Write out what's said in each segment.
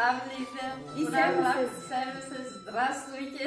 Сәлам Исәнмесез. Исәнмесез. Здравствуйте.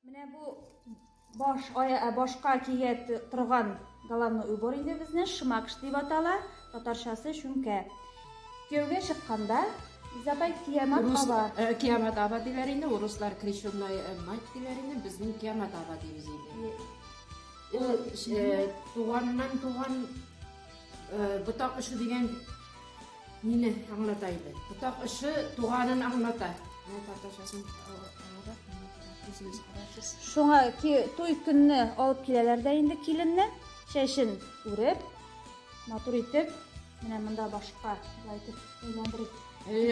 Менә бу башка кия торган головной убор инде безнең шымакш дип атала, татарчасы чүнкә. Кияүгә чыкканда Изабай киямат аба. Киямат аба диләр инде, урыслар крещенная мать диләр инде, безнең киямат аба дибез инде. Ул туганнан туган ботак очы дигән мине аңлата иде. Ботак очы туганын аңлата. Менә татарчасын аңлата. Шуңа туй көнне алып киләләр дә инде киленне, чәчен үреп, матур итеп, менә монда башка болай итеп әйләндереп.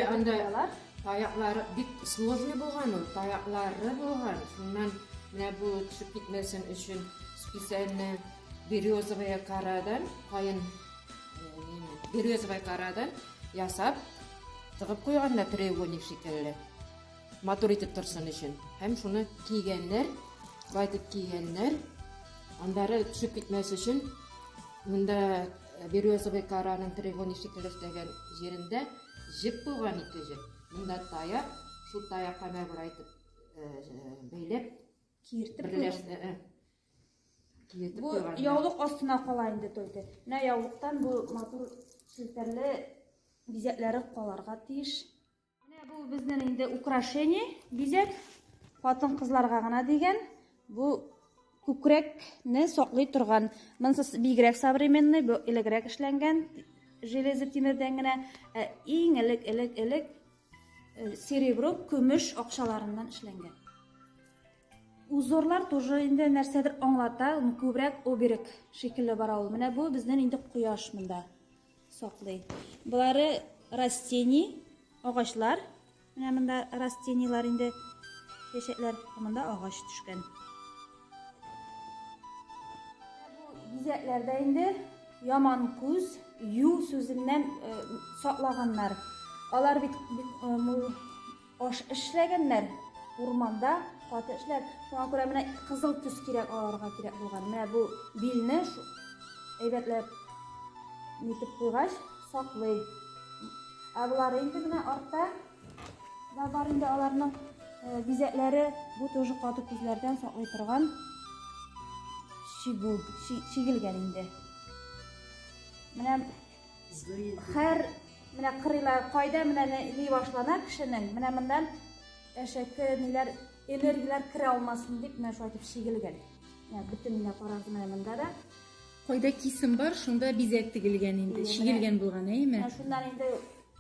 Анда таяклары бик сложный булган ул, таяклары булган. Шуннан менә бу төшеп китмәсен өчен специально березовая корадан, каен березовая корадан ясап тыгып куйганнар треугольник шикелле. Матур итеп торсын өчен. Һәм шуны кигәннәр, болай итеп кигәннәр. Аннары төшеп китмәс өчен монда березовый кораның треугольник шикелле эшләгән җирендә җеп булган, ике җеп. Монда таяк, шул таякка менә болай итеп бәйләп киертеп киертеп Бу куйганнар. яулык астына кала инде только. Менә яулыктан бу матур челтәрле бизәкләре каларга тиеш. Менә бу безнең инде украшение, бизәк, хатын-кызларга гына дигән. Бу күкрәкне саклый торган. Монысы бигрәк современный, бу элегрәк эшләнгән железо тимердән генә. Иң элек серебро, көмеш акчаларыннан эшләнгән. Узорлар тоже инде нәрсәдер аңлата, күбрәк оберег шикелле бара ул. Менә бу безнең инде кояш монда саклый. Болары растений, агачлар. Менә монда растениелар инде, чәчәкләр, монда агач төшкән. Бу бизәкләрдә инде яман күз, ю сүзеннән саклаганнар. Алар бит мул аш эшләгәннәр, урманда каты эшләр. Шуңа күрә менә кызыл төс кирәк аларга кирәк булган. Менә бу билне әйбәтләп нитеп куйгач саклый. Ә болар инде менә артта да бар инде аларның бизәкләре. Бу тоже каты күзләрдән саклый торган чигү, чигелгән инде. Менә һәр менә кырыйлар кайда менә ни башлана кешенең, менә моннан әшәке ниләр, энергияләр керә алмасын дип менә шулай итеп чигелгән. Менә бөтен менә карагыз менә монда да. Кайда кисем бар, шунда бизәк тегелгән инде, чигелгән булган, әйеме? Менә шуннан инде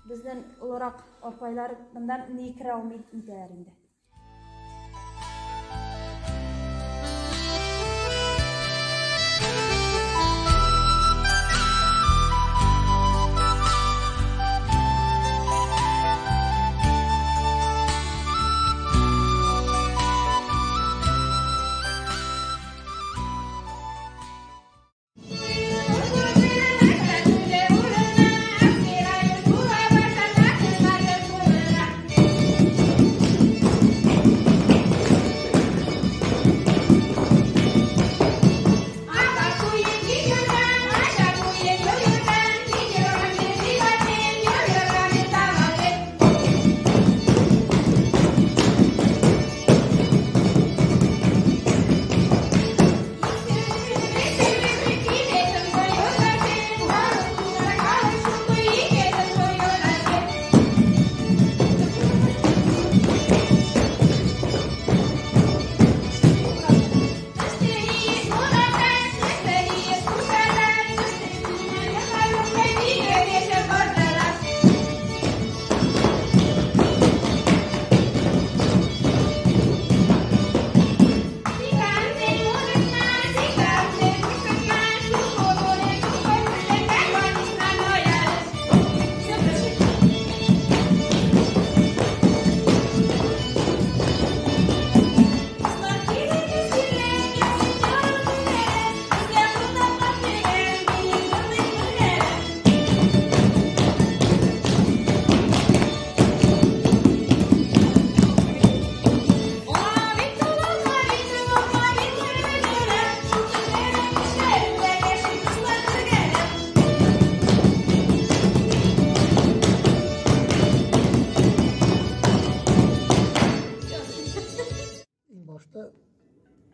безнең олырак апайлар моннан ни керә алмый итәләр инде.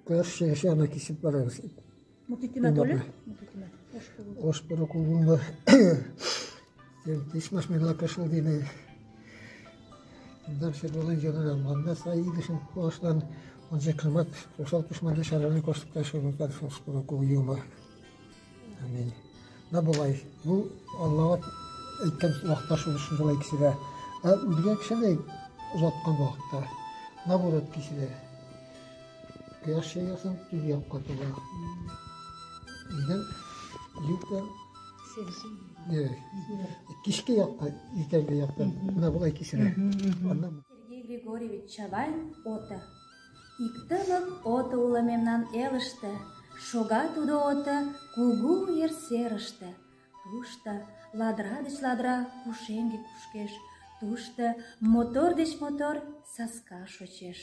Кояш чыгышы ягына кисеп барабыз. Мутитима толе? Ош кулгунга. Тишмаш мила кашыл дине. Дальше болын жонара манда саидышын кошлан онже кырмат ошол тушманды шараны кошуп ташырмыктар шошпура юма. Амин. На болай. Бу Аллага әйткән вакытта шул шулай киселә. Ә үлгән кешене озаткан вакытта наоборот киселә. Кояш чыгысын төн якка таба. Өйдән юкта Кичке якка, иртәнге якта менә болай киселә. Аннан Сергей Григорьевич Чавайн ото. Иктылык ото уло мемнан элыште, Шога тудо ото кугу ер серыште. Тушто ладра деч ладра пушеҥге кушкеш, Тушто мотор деч мотор саска шочеш.